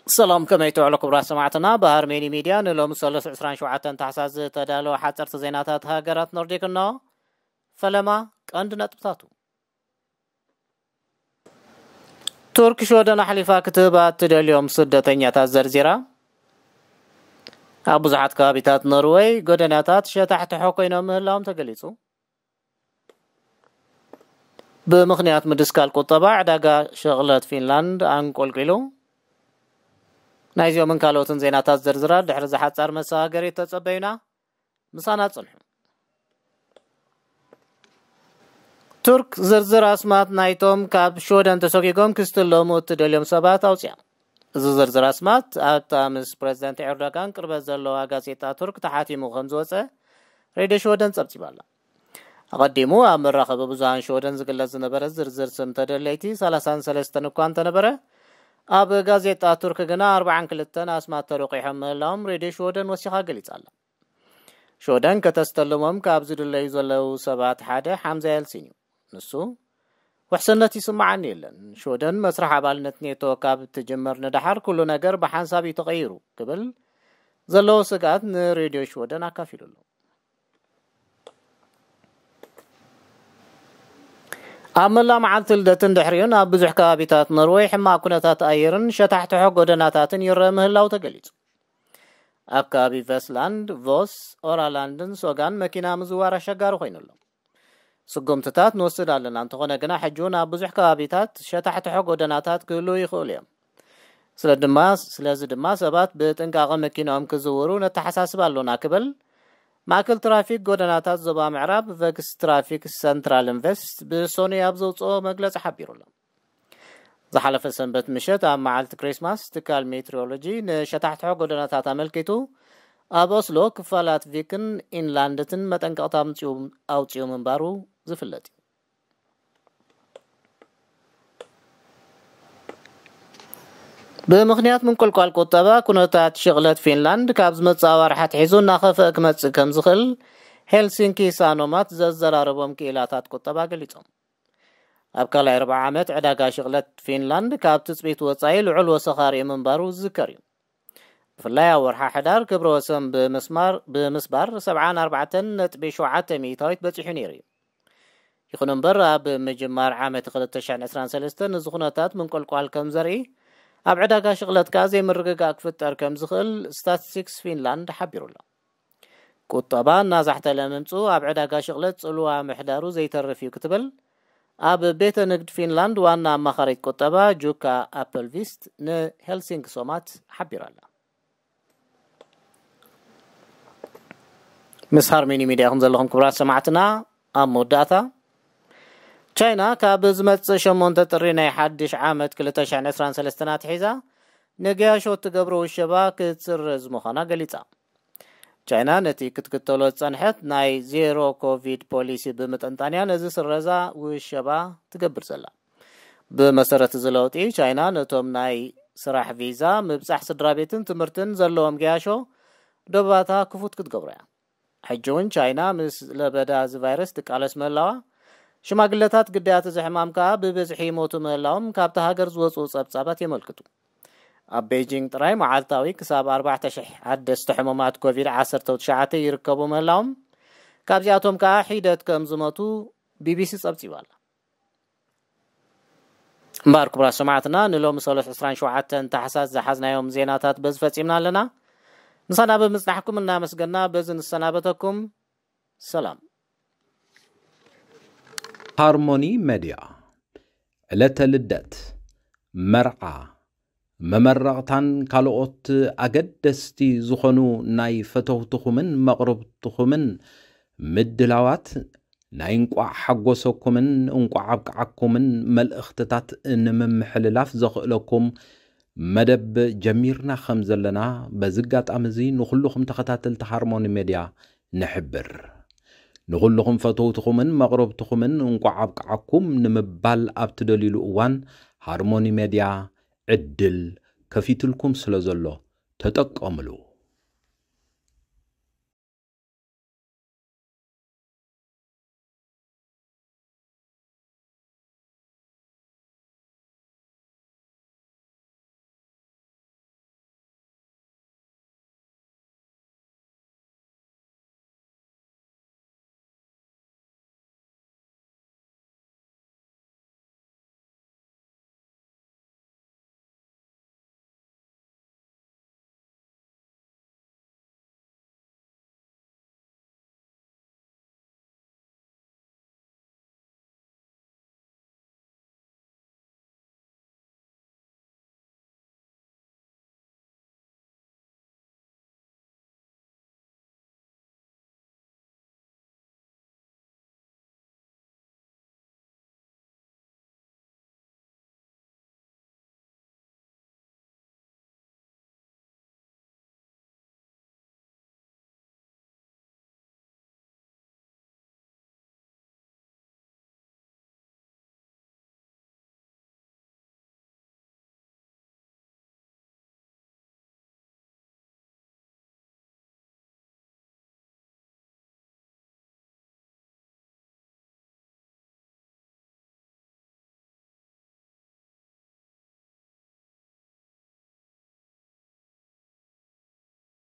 ሰላም፣ ከመይ ትውዕሉ ክቡራት ሰማዕትና? ብሃርሜኒ ሚድያ ንሎሚ ሰሉስ ዕስራን ሸውዓተን ታሕሳስ ዝተዳለወ ሓፀርቲ ዜናታት ሃገራት ኖርዲክ እነሆ። ፈለማ ቀንዲ ነጥብታቱ። ቱርክ ሽወደን ኣሕሊፋ ክትህባ እትደልዮም ስደተኛታት ዘርዚራ። ኣብ ብዙሓት ከባቢታት ኖርወይ ጎደናታት ሸታሕትሖ ኮይኖም ምህላዎም ተገሊጹ። ብምኽንያት ምድስካል ቁጠባ ዕዳጋ ሸቕለት ፊንላንድ ኣንቆልቂሉ። ናይዚኦምን ካልኦትን ዜናታት ዝርዝራት ድሕሪ ዝሓጻር መሰጋገሪ ተጸበዩና። ምሳና ጽንሑ። ቱርክ ዝርዝር ኣስማት ናይቶም ካብ ሽወደን ተሰጒጎም ክስትለሙ እትደልዮም ሰባት ኣውጽያ። እዚ ዝርዝር ኣስማት ኣብታ ምስ ፕረዚደንት ኤርዶጋን ቅርበት ዘለዋ ጋዜጣ ቱርክ ተሓቲሙ ከም ዝወጸ ሬድዮ ሽወደን ጸብጺባ ኣላ። ኣቐዲሙ ኣብ መራኸቢ ብዙሃን ሽወደን ዝግለጽ ዝነበረ ዝርዝር ስም ተደለይቲ ሰላሳን ሰለስተን እኳ እንተነበረ፣ ኣብ ጋዜጣ ቱርክ ግና ኣርባዓን ክልተን ኣስማት ተረቂሖም ምህላዎም ሬድዮ ሽወደን ወሲኻ ገሊጻ ኣላ። ሽወደን ከተስተልሞም ካብ ዝድለዩ ዘለዉ ሰባት ሓደ ሓምዛ የልሲን እዩ። ንሱ፣ "ውሕስነት ይስምዓኒ የለን። ሽወደን መስርሕ ኣባልነት ኔቶ ካብ ትጅምር ንደሓር ኩሉ ነገር ብሓንሳብ እዩ ተቐይሩ" ክብል ዘለዎ ስግኣት ንሬድዮ ሽወደን ኣካፊሉ ኣሎ። ኣብ መላእ መዓልቲ ልደትን ድሕሪኡን ኣብ ብዙሕ ከባቢታት ኖርወይ ሕማቕ ኩነታት ኣየርን ሸታሕትሖ ጎደናታትን ይረአ ምህላው ተገሊጹ። ኣብ ከባቢ ቨስላንድ፣ ቮስ፣ ኦራላንድን ሶጋን መኪና ምዝዋር ኣሸጋሪ ኮይኑ ኣሎ። ስጉምትታት ንወስድ ኣለና፣ እንተኾነ ግና ሕጂ እውን ኣብ ብዙሕ ከባቢታት ሸታሕትሖ ጎደናታት ክህልዉ ይኽእሉ እዮም። ስለ ድማ፣ ስለዚ ድማ ሰባት ብጥንቃቐ መኪናኦም ክዝውሩ ነተሓሳስብ ኣሎና ክብል ማእከል ትራፊክ ጎደናታት ዞባ ምዕራብ ቨግስ ትራፊክ ሰንትራል ኢንቨስት ብሶኑይ ኣብ ዘውፅኦ መግለፂ ሓቢሩ ኣሎ። ዝሓለፈ ሰንበት ምሸት ኣብ መዓልቲ ክሪስማስ ትካል ሜትሮሎጂ ንሸታሕትሖ ጎደናታት ኣመልኪቱ ኣብ ኦስሎ ክፋላት ቪክን ኢንላንድትን መጠንቀቕታ ኣምፂኡ፣ ኣውፂኡ ምንባሩ ዝፍለጥ እዩ። ብምኽንያት ምንቁልቋል ቁጠባ፣ ኩነታት ሽቕለት ፊንላንድ ካብ ዝመጽእ ኣዋርሕ ኣትሒዙ እናኸፍአ ክመጽእ ከም ዝኽእል ሄልሲንኪ ሳኖማት ዘዘራረቦም ክኢላታት ቁጠባ ገሊጾም። ኣብ ካልኣይ ርብዓ ዓመት ዕዳጋ ሽቕለት ፊንላንድ ካብ ትጽቢት ወጻኢ ልዑል ወሰኽ ኣርእዩ ምንባሩ ዝዝከር እዩ። ብፍላይ ኣብ ወርሓ ሕዳር ክብረ ወሰን ብምስማር፣ ብምስባር ሰብዓን ኣርባዕተን ነጥቢ ሸውዓተ ሚእታዊት በጺሑ ነይሩ እዩ። ይኹን እምበር፣ ኣብ ምጅማር ዓመት ክልተ ሽሕን ዕስራን ሰለስተን እዚ ኩነታት ምንቆልቋል ከም ዘርኢ፣ ኣብ ዕዳጋ ሽቕለት ከኣ ዘይምርግጋእ ክፍጠር ከም ዝኽእል ስታትስቲክስ ፊንላንድ ሓቢሩ ኣሎ። ቁጠባ እናዛሕተለ ምምጽኡ ኣብ ዕዳጋ ሽቕለት ጽልዋ ምሕዳሩ ዘይተርፍ እዩ ክትብል ኣብ ቤተ ንግድ ፊንላንድ ዋና ኣማኻሪት ቁጠባ ጁካ ኣፕልቪስት ንሄልሲንኪ ሶማት ሓቢራ ኣላ። ምስ ሃርሜኒ ሚድያ ኢኹም ዘለኹም ክቡራት ሰማዕትና። ኣብ መወዳእታ፣ ቻይና ካብ ዝመጽእ ሸሞንተ ጥሪ ናይ ሓድሽ ዓመት ክልተ ሽሕን ዕስራን ሰለስተን ኣትሒዛ ንገያሾ እትገብሮ ውሸባ ክትስርዝ ምዃና ገሊጻ። ቻይና ነቲ ክትክተሎ ዝጸንሐት ናይ ዜሮ ኮቪድ ፖሊሲ ብምጥንጣን እያ ነዚ ስረዛ ውሸባ ትገብር ዘላ። ብመሰረት እዚ ለውጢ፣ ቻይና ነቶም ናይ ስራሕ ቪዛ፣ ምብጻሕ ስድራ ቤትን ትምህርትን ዘለዎም ገያሾ ዶባታ ክፉት ክትገብሮ እያ። ሕጂ እውን ቻይና ምስ ለበዳ እዚ ቫይረስ ትቃለስ ምህላዋ፣ ሽማግለታት ግዳያት እዚ ሕማም ከኣ ብብዝሒ ይሞቱ ምህላዎም ካብታ ሃገር ዝወጽኡ ጸብጻባት የመልክቱ። ኣብ ቤጂንግ ጥራይ መዓልታዊ ክሳብ ኣርባዕተ ሽሕ ሓደስቲ ሕሙማት ኮቪድ ዓሰርተ ትሽዓተ ይርከቡ ምህላዎም፣ ካብዚኣቶም ከኣ ሒደት ከም ዝሞቱ ቢቢሲ ጸብጺባ ኣላ። እምበኣር ክቡራት ሰማዕትና፣ ንሎሚ ሰሉስ ዕስራን ሸውዓተን ታሕሳስ ዝሓዝናዮም ዜናታት በዚ ፈጺምና ኣለና። ምሳና ብምጽናሕኩም እናመስገና በዚ ንሰናበተኩም። ሰላም። ሃርሞኒ መድያ፣ ዕለተ ልደት፣ መርዓ፣ መመረቕታን ካልኦት ኣገደስቲ ዝኾኑ ናይ ፈተውትኹምን መቕርብትኹምን ምድላዋት ናይ እንቋዕ ሓጎሰኩምን እንቋዕ ኣብቅዓኩምን መልእኽትታት ንምምሕልላፍ ዘኽእለኩም መደብ ጀሚርና ከም ዘለና በዚ ኣጋጣሚ እዚ ንኹልኹም ተኸታተልቲ ሃርሞኒ ሜድያ ንሕብር። ንኹልኹም ፈተውትኹምን መቕረብትኹምን እንቋዕ ኣብቅዓኩም ንምባል ኣብ ትደልዩሉ እዋን ሃርሞኒ ሜድያ ዕድል ከፊትልኩም ስለ ዘሎ ተጠቀምሉ።